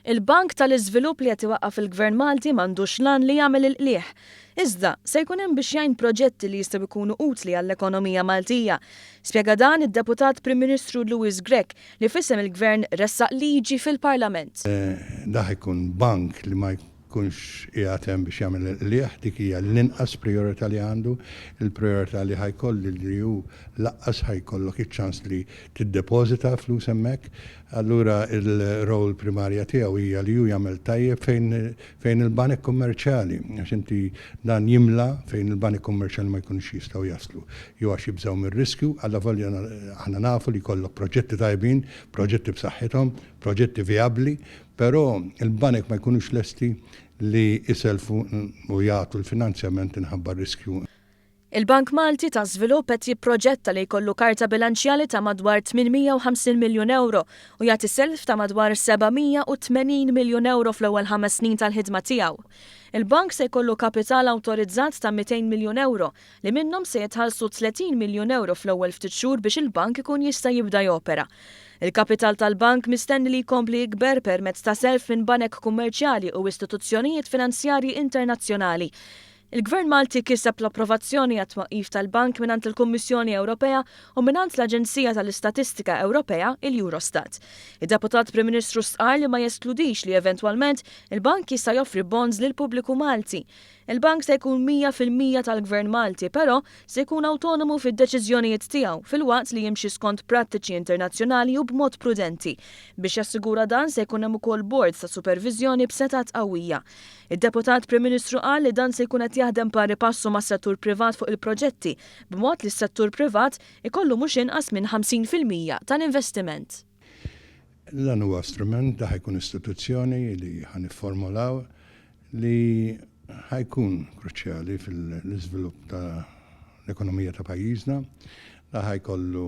Il-Bank tal-Iżvilupp li qed iwaqqaf il-Gvern Malti m'għandux l-għan li jagħmel il-qligħ. Iżda, se jkun hemm biex jgħin proġetti li jistgħu jkunu utli għall-ekonomija Maltija. Spjega dan id-Deputat Prim Ministru Louis Grech li f'isem il-Gvern ressaq liġi fil-Parlament. Dan ħa jkun bank li ma jkunx qiegħed hemm biex jagħmel il-qligħ, dik hija l-inqas prijorità li għandu. Il-prijorità li ħa jkolli li hu lanqas ħa jkollok iċ-ċans li tiddepożita flus hemmhekk. Allura l-role primarja tiegħu hija li hu jagħmel tajjeb fejn fejn il-banek kummerċjali, għax inti dan jimla fejn il-banek kummerċjali ma jkunux jistgħu jaslu. Jew għax jibżgħu mir-riskju, allavolja aħna nafu li jkollok proġetti tajbin, proġetti b'saħħithom, proġetti vijabbli, però l-banek ma jkunux lesti li jsellfu u jagħtu l-finanzjament inħabba r-riskju. Il-Bank Malti ta' Żvilupp qed jipproġetta li jkollu karta bilanċjali ta' madwar 850 miljun ewro u jagħti self ta' madwar 780 miljun ewro fl-ewwel ħames snin tal-ħidma tiegħu. Il-bank se jkollu kapital awtorizzat ta' 200 miljun ewro li minnhom se jitħallsu 30 miljun ewro fl-ewwel ftit xhur biex il-bank ikun jista' jibda jopera. Il-kapital tal-bank mistenni li jkompli jikber permezz ta' self minn banek kummerċjali u istituzzjonijiet finanzjarji internazzjonali. Il-Gvern Malti kiseb l-approvazzjoni għat-twaqqif tal-bank mingħand il-Kummissjoni Ewropea u mingħand l-Aġenzija tal-Istatistika Ewropea, il-Eurostat. Id-Deputat Prim Ministru stqarr li ma jeskludix li eventwalment il-bank jista' joffri bonds lill-pubbliku Malti. Il-bank se jkun 100% tal-Gvern Malti però se jkun awtonomu fid-deċiżjonijiet tiegħu filwaqt li jimxi skont prattiċi internazzjonali u b'mod prudenti. Biex jassigura dan se jkun hemm ukoll bord ta' superviżjoni b'setgħat qawwija. Id-Deputat Prim Ministru qal li dan se jkun qed jaħdem pari passu mas-settur privat fuq il-proġetti, b'mod li s-settur privat ikollu mhux inqas minn 50% tal-investiment. Dan huwa strument, da ħa jkun istituzzjoni li ħa nifformulaw li ħa jkun kruċjali fil-iżvilupp ta' l-ekonomija ta' pajjiżna. Da ħa jkollu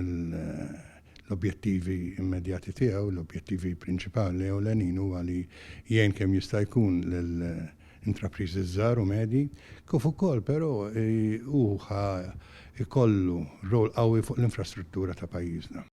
l-objettivi immedjati tiegħu, l-objettivi prinċipali ewlenin huwa li jgħin kemm jista' jkun lil intrapriżi żgħar u medji, kif ukoll però hu ħa jkollu rol qawwi fuq l-infrastruttura ta' pajjiżna.